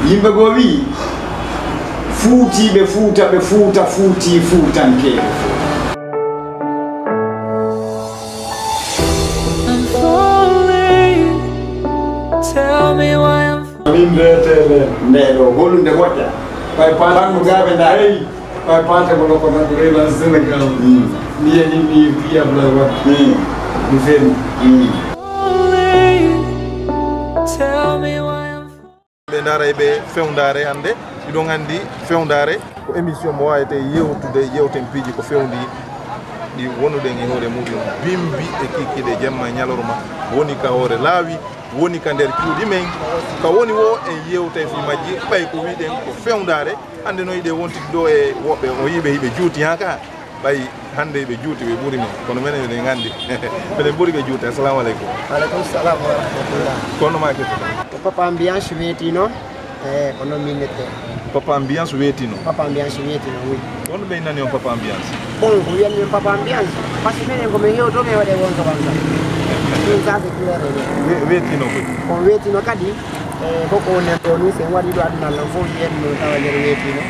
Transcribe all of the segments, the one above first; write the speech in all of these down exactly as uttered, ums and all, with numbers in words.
Yimɓe goo wi'i, fuutiiɓe Fuuta, ɓe Fuuta fuutii Fuutankeeɓe. I'm falling. Tell me why I'm Min mbiyetee ɓe. Nde ɗo gollude moƴƴa. Ɓay paate Banndugaaɓe ndaari. Ɓay paate mo loko nan ko Renan Sénégal. Mm. Mi yehi mi wi'i Abdoulaye Wade. Mm. Mi feni. Mm. Falling. Tell me why I'm Ɓe ndaara e ɓe fewndaare hannde. Hiɗon anndi fewndaare ko émission mo waawetee yewtude, yewten piiji ko fewndi ɗi wonuɗen e hoore muɗum bimbi e kikiɗe jemma e ñalorma. Woni ka hoore laawi, woni ka nder cuuɗi men. Ka woni wo en yewtay fii majji, ɓay ko wi'uɗen ko fewndaare. Hannde no hiɗen wontidi ɗo e woɓɓe, o yi'ii ɓe hiɓe juuti haa ka. Ɓay hannde ɓe juuti, ɓe ɓuri men. Kono menen eɗen anndi. Minen ɓuri ɓe juuti. Assalamu aleykum. Aleykum salam wa rahmatullah. Kono ma kete. Ko Papa Ambiance weeti noon. E, ko noon min nette. Papa Ambiance weeti noon. Papa Ambiance weeti noon, oui. Kono ɓe nani on Papa Ambiance? Bon, ko wiyan min Papa Ambiance. Parce que minen ko min hewto, min waɗe wonka wonka. Ɗum ça, c'est clair et net. We-, weeti noon koy. Ko weeti noon kadi. E, ko ko nen ɗo ni, so en waɗi ɗo aduna lan fof, yiyen no tawa nder weeti noon.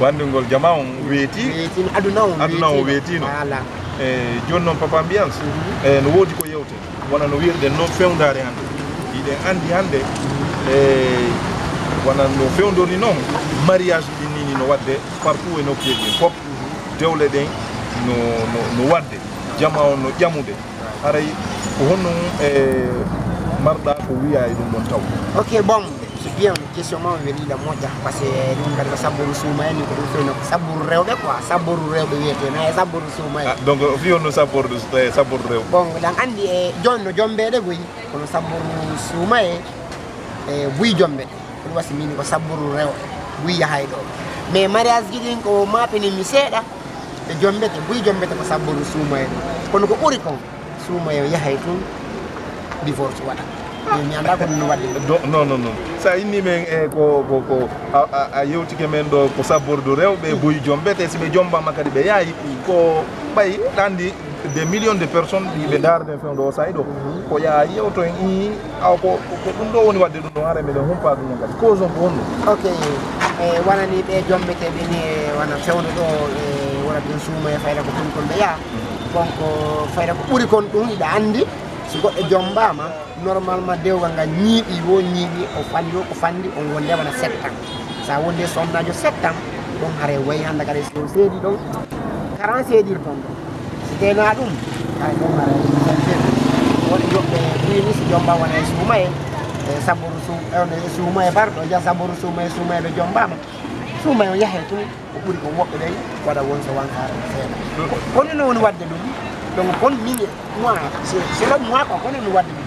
Wandugol jama on weeti. Weeti, aduna on Aduna on weeti. Weeti no. Voilà. E, jooni noon Papa Ambiance, mhm, e, no woodi ko yewte. Wona no wi'irɗen noon fewndaare hannde. Hiɗen anndi hannde, e, wona no fewndori noon, mariage ɗin ni no waɗde partout e nokkuuji ɗin fof. Dewle ɗen no, no, no waɗde. Jama on no ƴamude. Haray ko honno, e, marɗa ko wi'a e ɗum ɗon taw? Ok, bon, c'est bien, question ma on weli la moƴƴa, parce que ɗum kadi ko sabburu suuma en, ko ɗum fewna ko sabburu rewɓe quoi, sabburu rewɓe wiyete, na e sabburu suuma en. Ah, donc, o fii honno sabburu, e, sabburu rewɓe? Bon, lan anndi e jooni no jombeede goyi, kono sabburu suuma e, e buy jombeede. Ɗum wasi min ko sabburu rewɓe, buy yahay ɗo. Mais mariage ji ɗin ko maapini mi seeɗa, ɓe jombete, buy jombete ko sabburu suuma en. Kono ko ɓuri kon, suuma en yahay tun, divorce waɗa. Min mi anndaa ko ɗum no waɗi. Do-, non, non, non. Sa inni men, e, ko, ko, ko, a, a, a yewtike men ɗo ko sabbordu rewɓe, buy jombete, si ɓe jombama kadi ɓe yaayi, ko ɓay ɗanndi des millions de personnes ɗi ɓe ndaarde fewndo o sa'i ɗo. Ko yaa yewto en, ii, aw ko, ko, ko ɗum ɗo woni waɗde ɗum ɗo, hara miɗen humpa ɗum ɗon kadi. Cause on ko honɗum? Ok. E, wona ni ɓe jombeteeɓe ni, e, wona fewndo ɗo, e, wona ɗum suuma e fayda ko ɗum kon ɓe yaa. Bon, ko fayda ko ɓuri kon ɗum, iɗa anndi, so goɗɗo jombaama, normalement dewgal ngal ñiiɓi wo ñiiɓi, o fanndi wo ko fanndi, on wonde wona sept ans. Sa wonde sonnaajo sept ans, ɗon haray wayi hannde kadi so seedi ɗon, karan seedirton ɗon. Si tena ɗum, hay ɗon haray seedi. Woni joɓɓe wiini si jomba wona e suuma e, e sabburu su-, e, on e suuma e bar, ɗo ja sabburu suuma e suuma e ɓe jombaama. Suuma e o yahe tun, ko ɓuri ko woɓɓe ɓen waɗa won so wankaare seeɗa. Ko, kono no woni waɗde ɗum, donc kon min e moi, c'est, selon moi quoi, kono no waɗde ɗum.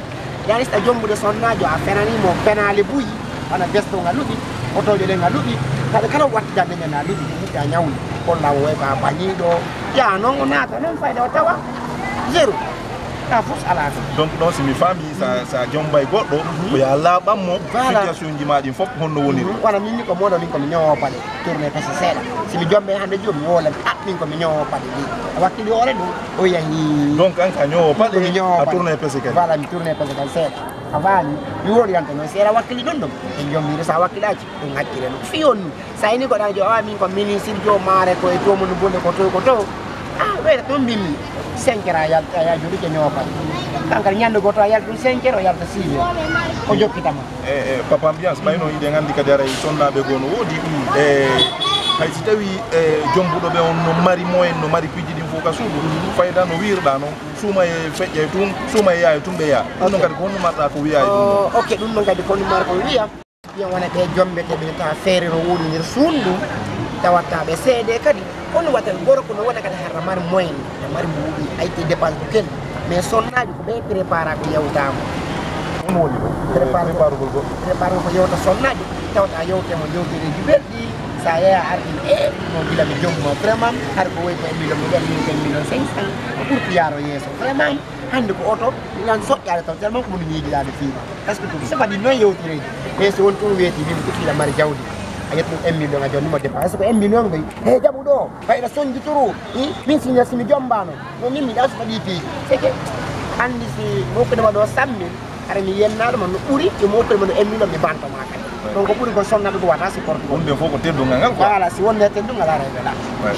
Yani si a jombude sonnaajo, a fenani mo penaale buy, wona besto nga luɓi, otooje ɗen nga luɓi, kaɓe kala wattidande nde na luɓi, ɗum muɓɓe a ñawli, kolla mo way ko a bañiiɗo, yaa noon o naata, noon fayda o tawa, zéro. Ka fof alaa toon. Donc ɗon si mi faami, sa, sa jombay goɗɗo, ko ya laaɓan mo, voilà, situation ji ma ɗin fof honno woniri. Mhm. Wona min ni ko moɗo min ko mi ñoowo paɗe, tourné pese seeɗa. Si mi jombe hannde joom, mi woola mi, ah, min ko mi ñoowo paɗe ni. A wakkili hoore ɗum, o yahi. Donc an ka ñoowo paɗe, ko mi ñoowo a paɗe. Tourné pese kadi. Voilà, mi tourné pese kadi seeɗa. A faami, mi wooɗi yan to noon seeɗa wakkili ɗum ɗum. En jombiri sa wakkilaji, ɗum hakkile ɗum. Fiyon ni, sa ini ko ɗan jo, ah, min ko ministre jo maare ko e to mun bonde ko to, ko to. Ah, wela ɗum mbimi, cinq heures a yalta, a jooɗike ñoopa. Kankal ñande gooto a yalta ɗum cinq heures, o yalta six heures. O jokkitama. E, e, Papa Ambiance, ɓayno hiɗen anndi kadi aray sonnaaɓe goo no woodi. E, hay si tawi, e, jombuɗo ɓe on no mari moyen, no mari piiji ɗin fof ka suudu, fayda no wiirɗa noon, suuma e feƴƴa e tun, suuma e yaa e tun ɓe yaa. Ɗum noon kadi ko honno marɗa ko wiya e ɗum ɗon? Oh, ok, ɗum noon kadi ko honno marɗa ko wiya? Ɓiya wona ɓe jombete ɓe tawa feere no woni nder suundu, tawata ɓe seede kadi. Kono wata gorko no wona kadi hara mari moyen, no mari mbuuɗi, ayti dépense ko kel. Mais sonnaaji ko ɓe prépara ko yewtama. Ɗum woni ɗo. Prépare ko, prépare ko goɗɗo. Prépare ko yewta sonnaaji, tawata yewte mo yewtereji belɗi. Sa yeeya arɗi e no gila mi jomma vraiment, har ko woy ko e million mo ɓen million cinq cent, ko ɓurti yaaro yeeso vraiment. Hannde ko oto, lan soƴƴaade taw, tellement ko ɗum ñiigiɗaade fiima. Est-ce que ɗum, so waɗi noon yewtireede, mais so won ɗum weeti, min ko fiila mari jawdi. A yettu un million a jawdi mo dépense, est-ce que un million ɓe, he jaɓu ɗo, ɓayɗa soñji turu, i, min siña si mi jombaano, no min mi ɗa so waɗi piiji. C'est que, anndi si mawkude waɗo sammi, Hara mi yennaɗo ma no ɓuri e mofre ma no emmino mi banto ma kadi. Donc ko ɓuri ko sonnade ko wata si porte. Ɗum ɗen fof ko teddungal ngal quoi. Voilà, si wonde teddungal ara e wela. Ouais.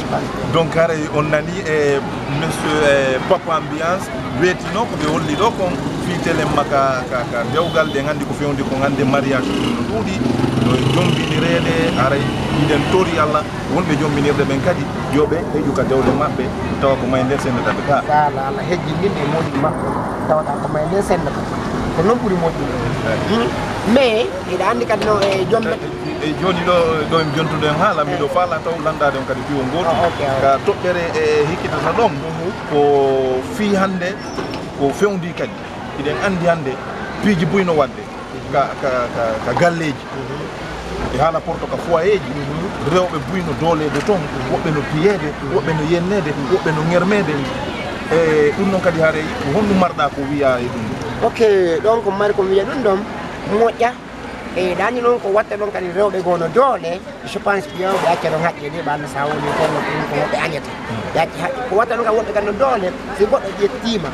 Donc haray on nani e monsieur e Papa Ambiance weetino ko ɓe holli ɗo kon fii telen ma ka ka ka dewgal ɗen anndi ko fewndi kon hannde mariage ɗum no ɗuuɗi no e jombinireede haray hiɗen tori Allah wonɓe jombinirde ɓen kadi yo ɓe heƴu ka dewle maɓɓe tawa ko may nden sennata ɓe ka. Sala Allah hejjindin e moƴƴi maɓɓe tawata ko may nden sennata ko non ɓuri moƴƴude. Mais hiɗa anndi kadi no e jombete. E jooni ɗo ɗo en jontuɗo en haala miɗo faala taw lanndaade on kadi piwo ngootu ka toɓɓere e hikkitata ɗon ko fii hannde ko fewndi kadi hiɗen anndi hannde piiji buy no waɗde ka ka ka ka galleeji e haala porto ka foyeeji rewɓe buy no dooleede toon woɓɓe no piyeede woɓɓe no yenneede woɓɓe no ŋermeede e ɗum noon kadi haray ko honɗum marɗa ko wiya e ɗum. Ok, ɗon ko mari ko wiya ɗum ɗon moƴƴa. E ɗani noon ko watta ɗon kadi rewɓe goo no doole. Je pense ɓe yewɓe acca ɗon haqqe de ɓanno sa woni kongo ɗum ko woɓɓe añata ɓe acca haqqe ko watta ɗon kadi woɓɓe kadi no doole. Si goɗɗo ƴettima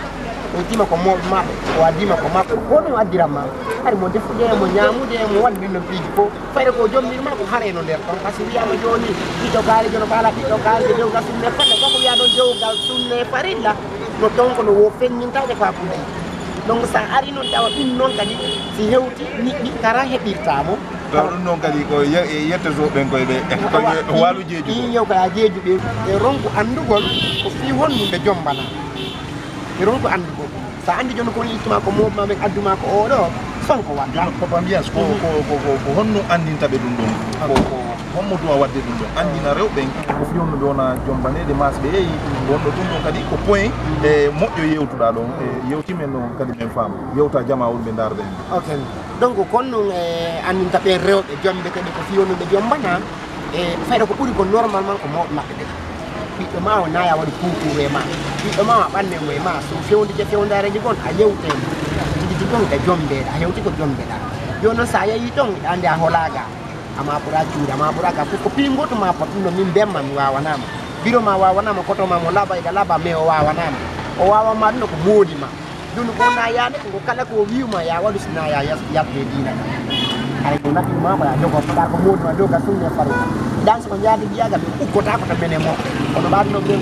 o yettima ko mawɓe maɓɓe o addima ko maɓɓe ko ɗum addiranma. Hari mo defude mo ñamude mo waɗi ɗin ɗon piiji fof fayde ko jombirma ko haray no nder ɗon par ce que wiyama joni ɓiɗɗo kaari jono kala ɓiɗɗo kaari de dewgal sunne falla koko wiya ɗon dewgal sunne farilla. No ɗon kono wo feññintaade faabuuji. Donc so a arii noon tawa ɗum noon kadi si hewti niɓɓi kara heɓirtaa mo. Tawa ɗum noon kadi ko yette so ɓen koye ɓe ko waalu jeeju ɓe. Iyo ko a jeeju ɓe. E ronku anndugol ko fii honɗum ɓe jombana. E ronku anndugol so a anndi jooni ko woni ittu maa ko mooɓi maa ɓen addu maa ko oo ɗoo. Sonko waɗ jono papa mbiyas ko ko ko ko honno anndinta ɓe ɗum ɗon ko ko hommo duwa waɗde ɗum ɗon anndina rewɓe ɓen ko fiyonno ɓe wona jombaneede mas ɓe yeeyi wonɗo ɗum ɗon kadi ko point e moƴƴo yewtuɗa ɗon e yewtimen ɗon kadi men faam yewta jama wonɓe ndaarde en ok donc kon ɗum e anndinta ɓen rewɓe jombeteɓe ko fiyonno ɓe jombana e fayda ko ɓuri ko normalement ko mawɓe maɓɓe ɓe ɓiɗɗo ma o naya waɗi kuukuuwe ma ɓiɗɗo ma ma ɓanne mo e ma so fewndike fewndareji gon a yewte mo jigiti gon ka jombeɗa a hewti ko jombeɗa joni noon sa yeeyi toon ɗa andi a holaga ama ɓura cuuɗi ama ɓura ka fof ko piyi goto ma pot ɗum ɗo min mbemma mi wawanama biro ma wawanama koto ma mo laaɓa ega laaɓa mais o wawanama o wawanma ɗum ɗo ko moodi ma Jooni ko wonaa yaade ko kala ko o wiyu ma ya waɗu si na ya yaltu e diina ka. Haray ko naɓi ma ko ya jogo fodar ko moodi ma dow ka sunne faru. Dan so ko jaade biyaga ɓe ukkotaako to mene mo. Kono ɓaade no ɓe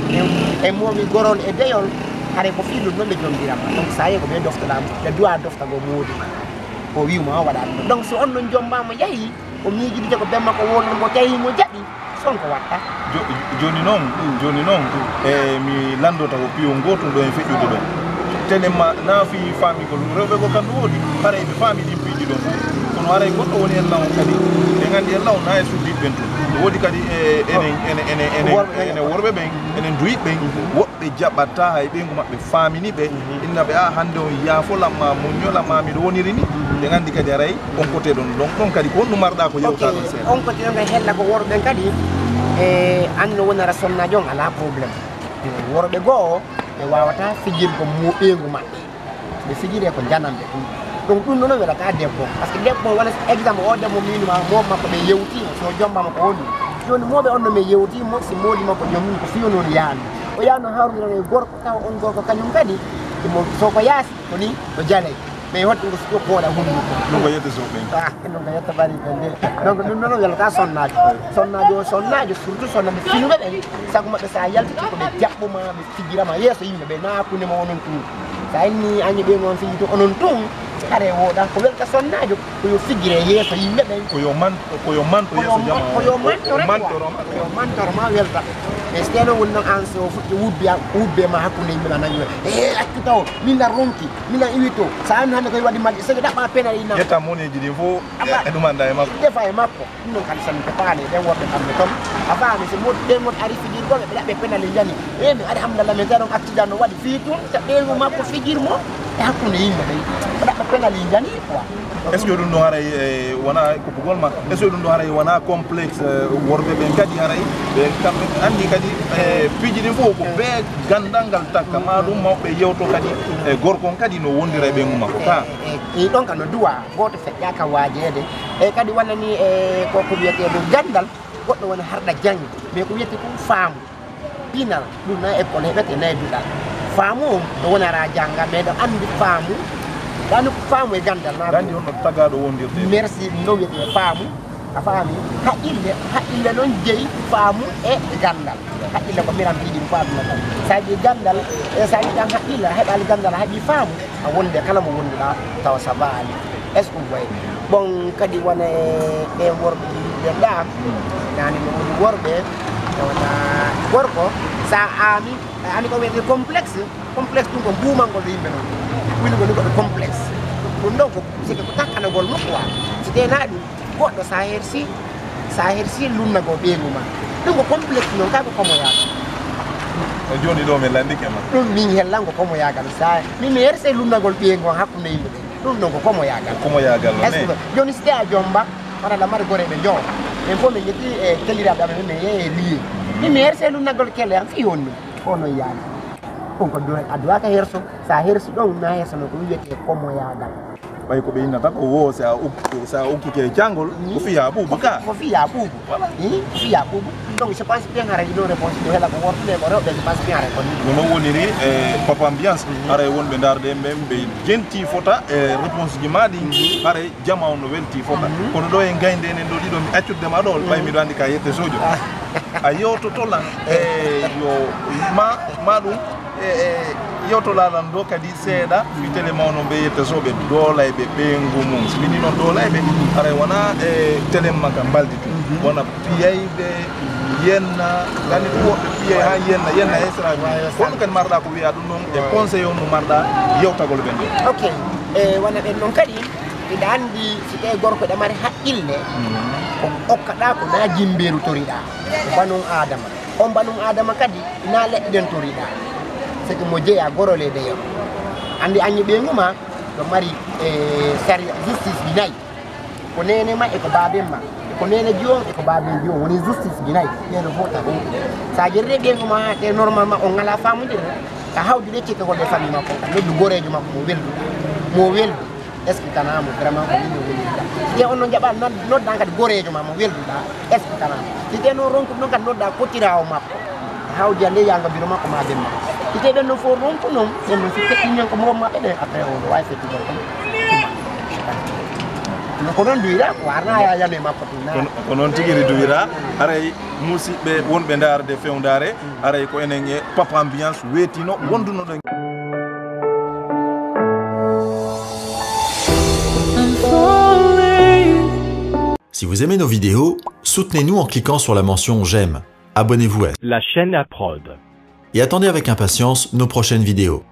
e momi gorol e deyol haray ko fii ɗum noon ɓe jombiram ma. Donc sa yehi ko ɓe doftolaa mo ɓe duwa doftago moodi ma. O wiyu ma o waɗa ɗum. Donc so on noon jombaama yahi o miijidike ko bemma ko wonno mo tawi mo jaɓi. Sonko watta. Jooni noon, jooni noon, e mi lanndota ko piyon gootol ɗo en feƴƴude ɗo. Telen ma naafi faamigol rewɓe ko kamɓe woodi, haray ɓe faami ɗin piiji ɗon fof. Kono haray goɗɗo woni en law kadi, ɓe nganndi en law na e suddiiɓe ɓen tun. Woodi kadi e enen, ene, ene, ene, ene worɓe ɓen, enen duyiɓe ɓen, woɓɓe jaɓataa hay ɓeyngu maɓɓe. Faamini ɓe, inna ɓe, a hannde on yaafolan ma, muññolan ma, miɗo woniri ni. Ɓe nganndi kadi aray on kote ɗon. Donc ɗon kadi ko honɗum marɗa ko yewta ɗon seeɗa? On kote ɗon kay hella ko worɓe ɓen kadi e anno wonara sonnaajo on alaa problème. Worɓe goo ɓe waawata fijirgo mo ɓeyngu maɓɓe. Ɓe fijire ko jananɓe ɗum. Donc ɗum ɗon welata debbo. Par ce que debbo wona exemple o debbo miinu ma mo makko ɓe yewti so jombama ko woni. Jooni moɓe on no ɓe yewti mo si moodi makko joom mum ko fiyo noon yaani. O yaano hawrira e gorko tawa on gorko kañum kadi imo so ko yaasi ko ni no jalay mais hoɗɗo ngo suɗo pooɗa hunduko ɗum ko yetta so ɓen ah ɗum ko yetta bari ko nde donc ɗum noon welata sonnaajo sonnaajo o sonnaajo surtout sonnaɓe finuɓe ɓen sago maɓɓe sa yaltiti ko ɓe jaɓɓuma ɓe fijirama yeeso yimɓe ɓe na hakkunde ma onon tun sa inni añi ɓe mon fiji to onon tun hare woɗa ko welta sonnaajo ko yo fijire yeeso yimɓe ɓen ko yo man ko yo manto yeeso jama ko yo mantore mantoro ko yo mantoro ma welta ɓe mais so teno woni noon an so fuɗɗi wubbi wubbe ma hakkunde yimɓe ma nani e accu taw min na ronki min na iwi to sa an hande koye waɗi majji sege ɗaɓɓa penal ina yetta moneji ɗin fof e ɗum anda e makko defa e makko ɗum noon kadi sami ko paane ɓen worɓe kamɓe toon a faami so moɗi ɓen won ari fijirgoɓe ɓe ɗaɓɓe penal e jani e mi ari hamdallah min tawi ɗon accident no waɗi fii tun taɓɓeygu makko fijir mo e hakkunde yimɓe ɓen ko ɗaɓɓa penal e jani quoi est ce que ɗum ɗo haray e wona kuppugol ma est ce que ɗum ɗo haray wona complexe worɓe ɓen kadi haray ɓe kamɓe anndi kadi e piiji ɗin fof ko ɓe ganndal ngal takka ma ɗum mawɓe yewto kadi e gorko on kadi no wondira e ɓeyngu makko ka e ɗon ka no duwa gooto feƴƴa ka waajeede e kadi walla ni e koko wiyetee ɗo ganndal goɗɗo wona harɗa jannge mais ko wiyetee ɗum faamu pinal ɗum na école heɓete na e duɗal faamu on ɗo wonara jannga mais ɗo anndi faamu Ɗani ko faamu e ganndal na. Gandi on no tagaɗo wondirde. Merci, no wiyete faamu. A faami? Haqqille, haqqille noon jeyi faamu e ganndal. Haqqille ko miran piɗi ko faamu na tan. Sa yiɗi ganndal, e sa yiɗi tan haqqille, a heɓaali ganndal, a heɓi faamu, a wonde kala mo wonduɗa tawa sabaani. Est-ce que vous voyez? Bon, kadi wona e ɓe worɓe ɗiɗi ɗa, nani no woni worɓe, wona gorko, sa ami, ami ko wiyete complexe, complexe ɗum ko buumangol ɗo yimɓe noon. Woni ko ɗum ko complexe. Ɗum ɗon ko, c'est que ko takkanagol nokku wa. Si tena ɗum, goɗɗo sa hersi, sa hersi lunnagol ɓeyngu ma. Ɗum ko complexe noon, ka ko komoyaagal. E jooni ɗo min lanndike ma. Ɗum min hellan ko komoyaagal. Sa, min mi herse lunnagol ɓeyngu am hakkunde yimɓe ɓe. Ɗum ɗon ko komoyaagal. Komoyaagal noon. Est-ce que, jooni si tena jomba, wona la mari goreɓe jo. En fof min ƴetti e keliraaɓe amen, min yehi e liye. Min mi herse lunnagol kelle am, fii honno? Ko noon yaani. Ɗum ko duwa-, a duwaaka herso. Sa hersi ɗon, na hersa noon ko wiyete komoyaagal. Ɓay ko ɓe innata ko wo, sa uk-, sa ukkike e caangol, ko fiya ɓuuɓu ka. Ko fiya ɓuuɓu. Voilà. Hi, ko fiya ɓuuɓu. Donc, je pense bien haray ɗo réponse ɗo hela ko worɓe ko rewɓe, je pense bien haray ko ni. No, no woniri, e, Papa Ambiance, haray wonɓe ndaarde ɓe, ɓe jenti fota, e, réponse ji ma ɗi, haray jama on no welti fota. Kono ɗo e gaynde enen ɗo ɗiɗo mi accudde ma ɗo, ɓay miɗo anndi ka yette sojo. A yewtoto lan, e, yo ma, ma ɗum, e, e, yewto laalan ɗo kadi seeɗa, fii télé mawno ɓe yette soɓe doolayɓe ɓeyngu mum. Si min ɗi noon doolayɓe, haray wona, e, télé makka mbaldi tun. Wona piyayɓe, yenna, kadi ɗum woɓɓe piyay haa yenna, yenna e sera mum. Ko ɗum kadi marɗa ko wiya ɗum noon, e conseil on no marɗa yewtagol ɓen ɗo? Ok, e, wona ɓen noon kadi, hiɗa anndi si tawii gorko ɗa mari haqqille, ko okkaɗa ko na jimbeeru toriɗa, ko banum Aadama. On banum Aadama kadi, na leɗɗe ɗen toriɗa. C'est que mo jeya gorole de yo. Anndi anñi ɓeyngu ma, ɗo mari, e, sariya, justice ɗi nayi. Ko neene ma, e ko baaben ma. E ko neene ji on, e ko baaben ji on. Woni justice ɗi nayi. Ɓeeɗo fof ta ko. Sa jerre ɓeyngu ma, te normalement on ngala faamude, ka hawdi ɗe cikkagol e famille makko, ka noddu goreejo makko mo weldu. Mo weldu. Expliquer mo vraiment ko nii o woni. Te on no jaɓa nod-, noddan kadi goreejo ma mo welduɗa. Expliquer mo. Si te noon ronkude noon kadi nodda kotiraawo makko. Hawdi a ley yanga biro makko ma bemma. Si te ɓen noon fof ronku noon, ɓen noon si keɗɗi ñen ko mo maɓɓe ɓe, après on no waawi fettugol kon. No ko noon duwira, ko warna ya yano e makko tun na. Kono, ko noon tigi ri duwira, haray musidɓe wonɓe ndaarde fewndaare, haray ko enen e Papa Ambiance weetino wondunoɗen. Si vous aimez nos vidéos, soutenez-nous en cliquant sur la mention j'aime. Abonnez-vous à la chaîne Aprod et attendez avec impatience nos prochaines vidéos.